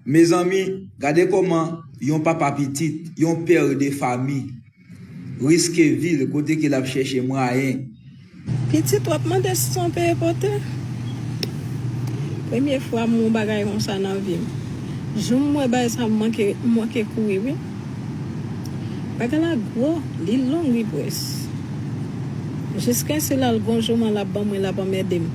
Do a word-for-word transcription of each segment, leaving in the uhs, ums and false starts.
Mezanmi, gade kòman yon papa pitit, yon père de famille, riske vi l kote ke l ap chèche mwayen. Pitit, w ap mande si se yon peye pote? Premye fwa m wè yon bagay konsa nan vi m. Jou m wè bagay sa, m manke, m manke kouri, wi. Bagay la gwo, li long, li pwès. Jiskaske l al gon jou, man, l ap ban mwen, l ap anmède m.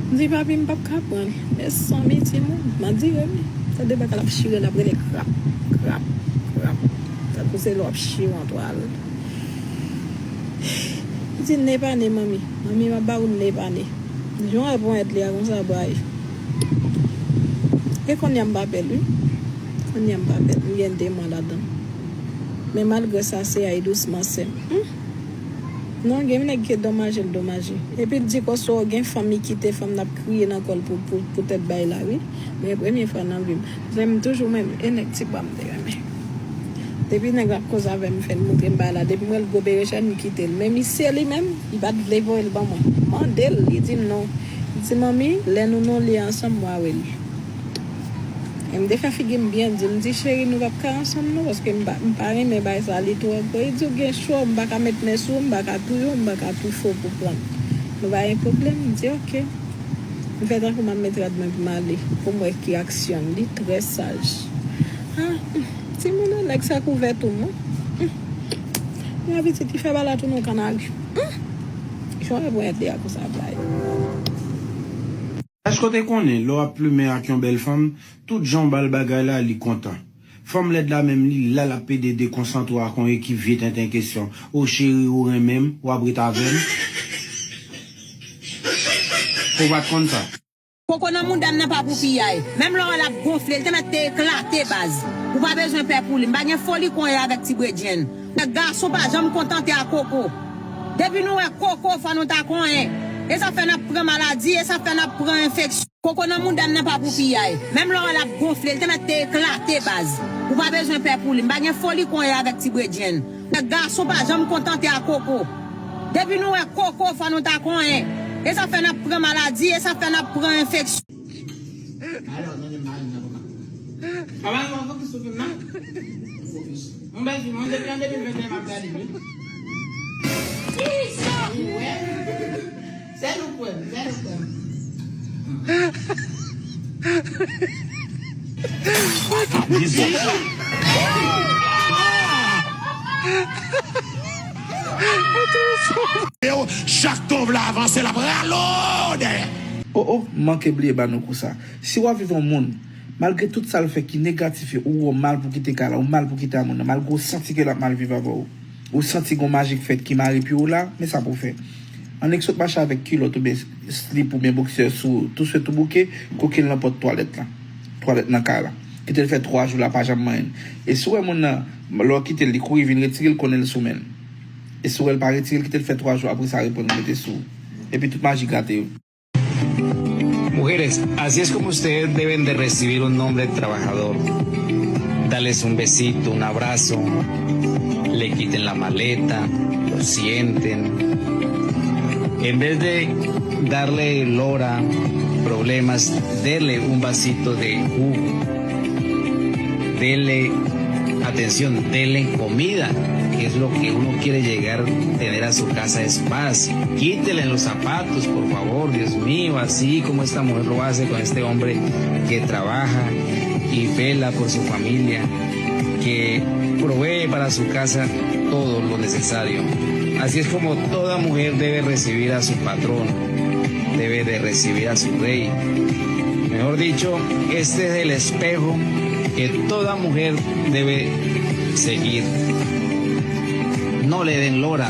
M di, papi, m p ap ka pran l. Mezanmi, timoun, m andire, wi. Tande bagay la ap chire, l ap rele krap, krap, krap. Tankou se lè w ap chire yon twal. Li di, "Nepane, manmi. Manmi, m ap ba ou nepane." Jan w ap ponyèt li a konsa, bray. E kounye a m pa pè l, wi. Kounye a m pa pè l. M gen de mwa ladan. Men malgre sa, se ay dousman, sè m. Hmm. Non, gen nèg ke domaje l domaje. Epi l di konsa gen fanm li kite, fanm nan ap kriye nan kò l pou, pou, poutèt bagay la, wi. Men premye fwa nan vi m. Sè m toujou menm, e nèg ti bwa m te renmen. Depi nèg la ap koze avè m, fè l montre m bagay la. Depi m wè l gwo bere chèn, m kite l. Men misye li menm, li pa t vle voye l ban mwen. Mande l, li di m non. Li di, "Manmi, lè nou nan yon lye ansanm, w a wè l." E m te fè figi m byen di, m di, "Cheri, nou p ap ka ansanm non, paske m pa, m pa renmen bagay sa, li twò gwo." Li di, "Ou gen cho, m pa ka met men sou ou, m pa ka touye w, m pa ka toufe w pou pran l. Nou pa gen pwoblèm?" M di, "Oke." M fè tankou m ap met rad mwen pou m ale, pou m wè ki aksyon l. Li trè saj. Ah, hmm, timoun an, nèg sa kouvè tou, mwen. Hmm. Yon pitit ki fè bagay la tounen yon kannari. Hmm. Jan w ap ponyèt li a konsa, bray. Èske w te konnen, lè w ap plimen ak yon bèl fanm, tout jan w ba l bagay la, li kontan? Fanm lèd la menm, li la, l ap pede dekonsantre w ak yon ekip vye tenten kesyon. "O cheri, ou renmen m? W ap ret avè m?" Ou pa t konn sa? Koko nan mouda m nan pa pou piyay. Menm lè w wè l ap gonfle, l te mèt te eklate, baz. Ou pa bezwen pè pou li. M pa gen foli konye avèk ti bredjenn. Nèg gason pa janm kontante a koko. Depi nou wè koko, fò nou ta konyen. E sa fè n ap pran maladi, e sa fè n ap pran enfeksyon. Koko nan mouda m nan pa pou piyay. Menm lè w wè l ap gonfle, l te mèt te eklate, baz. Ou pa bezwen pè pou li. M pa gen foli konye avèk ti bredjenn. Nèg gason pa janm kontante a koko. Depi nou wè koko, fò nou ta konyen. E sa fè n ap pran maladi, e sa fè n ap pran enfeksyon. Alò, tande mari m nan kòman. Papa m, fokis sou fim nan. Fokis. Yon bèl fim, mwen depi an de mil venteyen m ap gade l, wi. Wi. Sèl ou kwè m, sèl ou kwè m. Yo, chak tan w vle avanse, l ap rale w dèyè. O, o, m manke bliye ba nou kou sa. Si w ap viv yon moun, malgre tout sa l fè ki negatif yo, ou wè w mal pou kite kay la, ou mal pou kite a moun nan, malgre w santi ke l ap mal viv avè w, ou santi gon maji k fèt ki mare pye w la, men sa pou w fè. Annik sot mache avèk kilòt oubyen slip oubyen boksè sou ou, tou swe tou bouke, koke l nan pòt twalèt la. Twalèt nan kay la. Kite l fè twa jou la pa janm manyen l. E si w wè moun nan, lè w kite l, li kouri vin retire l, konnen l sou men l. E si w wè l pa retire l, kite l fè twa jou, apre sa reprann l mete sou ou. Epi tout maji gate yo. Mujeres, así es como ustedes deben de recibir un hombre trabajador. Darles un besito, un abrazo, le quiten la maleta, lo sienten. En vez de darle lora, problemas, dele un vasito de jugo. Dele atención, dele comida, que es lo que uno quiere llegar, tener a su casa es paz. Quítele los zapatos, por favor, Dios mío, así como esta mujer lo hace con este hombre que trabaja y vela por su familia, que provee para su casa todo lo necesario. Así es como toda mujer debe recibir a su patrón, debe de recibir a su rey. Mejor dicho, este es el espejo que toda mujer debe seguir. No le den lora,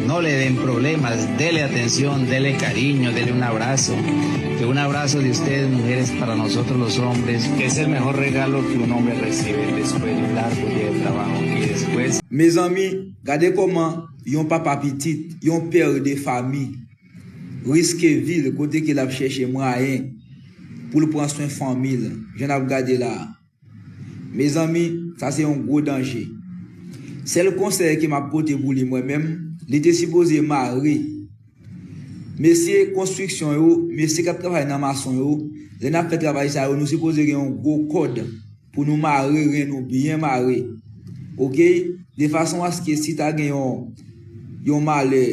no le den problemas, dele atención, dele cariño, dele un abrazo. Que un abrazo de ustedes, mujeres, para nosotros los hombres, es el mejor regalo que un hombre recibe después de un largo día de trabajo. Y después Mezanmi, gade kòman yon papa pitit, yon père de famille, riske vi l kote ke l ap chèche mwayen pou l pran swen fanmi l, jan n ap gade la a. Mezanmi, sa se yon gwo danje. Sèl konsèy ke m ap pote pou li mwen menm, li te sipoze mare mesye konstriksyon yo, mesye k ap travay nan mason yo, Lè n ap fè travay sa yo, nou sipoze gen yon gwo kòd pou nou mare ren nou byen mare. Oke? De fason aske si ta gen yon, yon malè,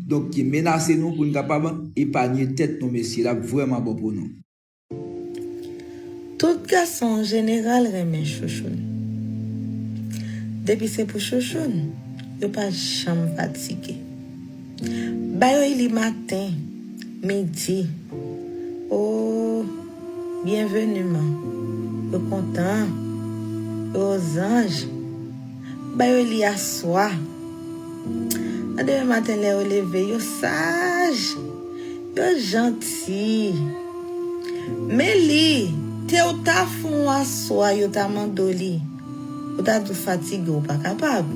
donk, ki menase nou, pou n kapab epanye tèt nou, mesye, l ap vrèman bon pou nou. Tout gason an jeneral renmen chouchoun. Depi se pou chouchoun, yo pa janm fatige. Ba yo li maten, midi. Oh, byenveni man. Yo kontan. Yo zanj. Ba yo li aswa. Nan demen maten lè yo leve, yo saj. Yo janti. Men li, te ou ta fè yon aswa, yo ta mande w li. Ou ta di w fatige, ou pa kapab.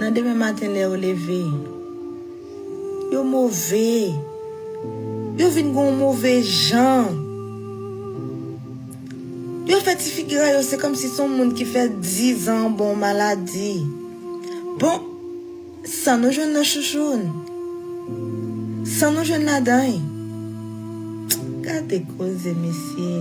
Nan demen maten lè yo leve, yo move. Yo vin gen yon move jan. Yo fè ti figi yo, se kòmsi se yon moun ki fè dizan anba yon maladi. Bon, sa nou jwenn nan chouchoun. Sa nou jwenn ladan l. Gade koze, mesye.